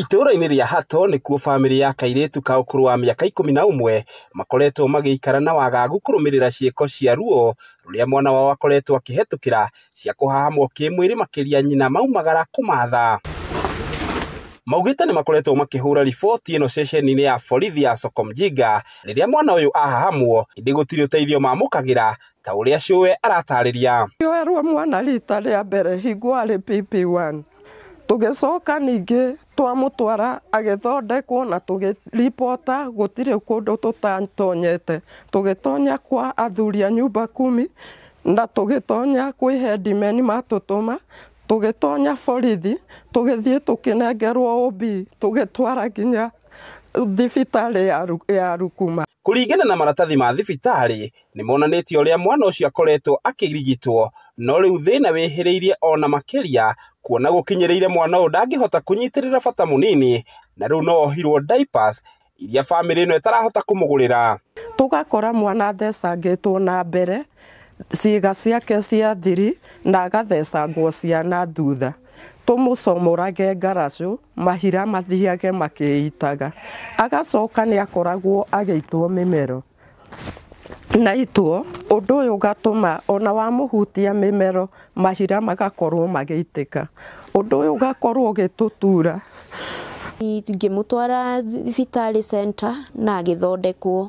Itũũra-inĩ rĩa Hato nĩkuo bamĩrĩ ya kairĩtu ka ũkũrũ wa mĩaka 11 makoretwo magĩikara na wagagu kũrũmĩrĩra ciĩko cia ruo rũrĩa mwana wao akoretwo akĩhetũkĩra cia kũhahamwo kĩmwĩrĩ makĩria nyina maumagara kũmatha. Maugĩte nĩ makoretwo makĩhũra riboti ĩno ceceni-inĩ ya borithi ya Soko Mjinga rĩrĩa mwana ũyũ ahahamwo, ĩndĩ gũtirĩ ũteithio mamũkagĩra ta ũrĩa cũwe aratarĩria. Yoerwo mwana rita rĩa mbere hingo arĩ PP1, tũgĩcoka ningĩ twamũtwara agĩthondekwo na tũgĩribota, gũtirĩ kũndũ tũtatonyete. Tũgĩtonya kwa athuri a nyumba kumi na tũgĩtonya kwĩ headmen matũtũma, tũgĩtonya borithi, tũgĩthiĩ tũkĩnengerwo OB, tũgĩtwara nginya thibitarĩ ya Rukuma. Kũringana na maratathi ma thibitarĩ nĩ monanĩtie ũrĩa mwana ũcio akoretwo akĩrigitwo, no rĩu thĩna wĩhĩrĩirie ona makĩria kuona gũkinyĩrĩire mwana ũyũ ndangĩhota kũnyitĩrĩra bata mũnini na rĩu no ohirwo diapers iria bamĩrĩ ĩno ĩtarahota kũmũgũrĩra. Tũgakora mwana athecangĩtwo na mbere ciĩga ciake cia thiri na agathecangwo ciana thutha, tũmũcomorage ngaracũ mahira mathiage makĩitaga, agacoka nĩ akoragwo agĩitwo mĩmero na itwo, ũndũ ũyũ ũgatũma ona wamũhutia mĩmero mahira magakorwo magĩitĩka, ũndũ ũyũ ũgakorwo ũgĩtũtura. Ngĩmũtwara thibitarĩ center na agĩthondekwo,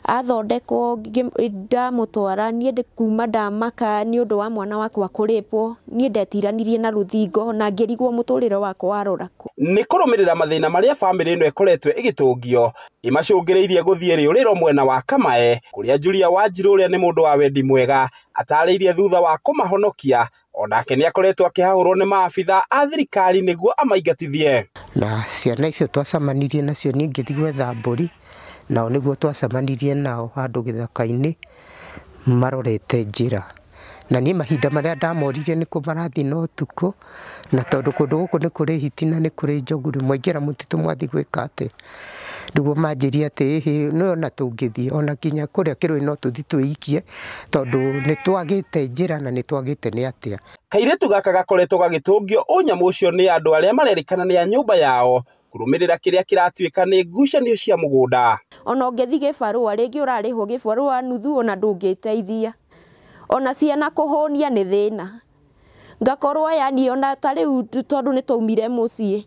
athondekwo ndamũtwara niĩ kuma ndamaka nĩ ũndũ wa mwana wakwa kũrĩpwo, niĩ ndetiranirie na rũthingo na ngĩrigwo mũtũrĩre wakwa warora kũ. Nĩ kũrũmĩrĩra mathĩna marĩa bamĩrĩ ĩno ĩkoretwo ĩgĩtũngio ĩmacũngĩrĩirie gũthiĩ rĩũrĩro mwena wa Kamae kũrĩa Julia Wanjiru ũrĩa nĩ mũndũ wa wendi mwega atarĩirie thutha wa kũmahonokia onake nĩ akoretwo akĩhahũrwo nĩ maabitha a thirikari nĩguo amaingatithie. Na ciana icio twacemanirie nacio niĩ ngĩthiĩ gwetha mbũri, nao nĩguo twacemanirie nao handũ gĩthaka-inĩ marorete njĩra. Na niĩ mahinda marĩa ndamoririe nĩkũ marathiĩ na ũtukũ, na tondũ kũndũ gũkũ nĩ kũrĩ hiti na nĩ kũrĩ njogu rĩ, mwaingĩra mũtitũ mwathiĩ gwĩka atĩa? Nĩguo manjĩrie atĩ ĩhĩ nĩ ona tũngĩthiĩ ona nginya kũrĩa kĩrũĩ no tũthiĩ twĩikie tondũ nĩ twagĩte njĩra na nĩ twagĩte nĩ atĩa. Kairĩtu gaka gakoretwo gagĩtũngio ũnyamũ ũcio nĩ andũ arĩa marerĩkana nĩ a nyũmba yao kũrũmĩrĩra kĩrĩa kĩratuĩka nĩ ngucanio cia mũgũnda. Ona ũngĩthiĩ gĩbarũa rĩngĩ ũrarĩhwo gĩbarũa nuthu ona ndũngĩteithia, ona ciana kũhũnia nĩ thĩna. Ngakorwo yani ona ta rĩu tondũ nĩ twaumire mũciĩ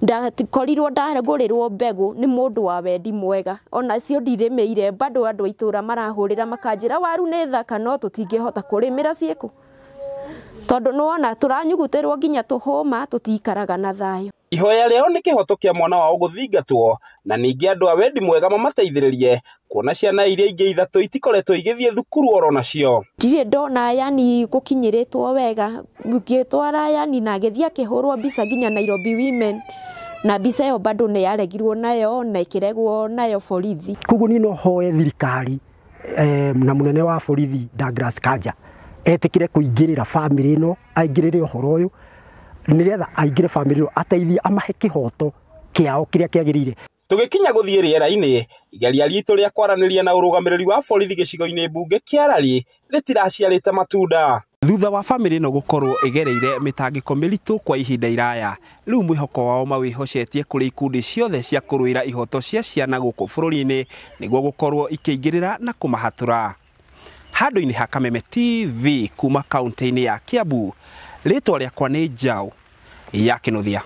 ndakorirwo ndagũrĩrwo mbegũ nĩ mũndũ wa wendi mwega, ona cio ndirĩmĩire bado andũ a itũra marahũrĩra makanjĩra waru nĩ thaka no tũtingĩhota kũrĩmĩra ciĩkũ, tondũ nĩwona tũranyugutĩrwo nginya tũhũma tũtikaraga na thayũ. Ihoya rĩao nĩ kĩhoto kĩa mwana wao gũthingatwo na ningĩ andũ a wendi mwega mamateithĩrĩrie kuona ciana iria ingĩ ithatũ itikoretwo igĩthiĩ thukuru oro nacio. Ndirĩ ndona yani gũkinyĩrĩtwo wega, ngĩtwara yani na agĩthiĩ akĩhũrwo mbica nginya Nairobi Women, na mbica ĩyo bado nĩ yaregirwo nayo na ĩkĩregwo nayo borithi. Koguo niĩ no hoe thirikari na mũnene wa borithi Douglas Kanja etĩkĩre kũingĩrĩra bamĩrĩ ĩno, aingĩrĩre ũhoro ũyũ nĩgetha aingĩre bamĩrĩ ĩno ateithie amahe kĩhoto kĩao kĩrĩa kĩagĩrĩire. Tũgĩkinya gũthiĩ rĩera-inĩ, igeria ritũ rĩa kwaranĩria na ũrũgamĩrĩri wa borithi gĩcigo-inĩ mbunge kĩa Lari rĩtiraciarĩte matunda. Thutha wa bamĩrĩ ĩno gũkorwo ĩgereire mĩtangĩko mĩritũ kwa ihinda iraya, rĩu mwĩhoko wao mawĩhocetie kũrĩ ikundi ciothe cia kũrũĩra ihoto cia ciana gũkũ bũrũri-inĩ nĩguo gũkorwo ikĩingĩrĩra na kũmahatũra. Handũ-inĩ ha Kameme TV kuma kaunti-inĩ ya Kiambu, rĩtwa rĩakwa nĩ Njaũ ya Kĩnuthia.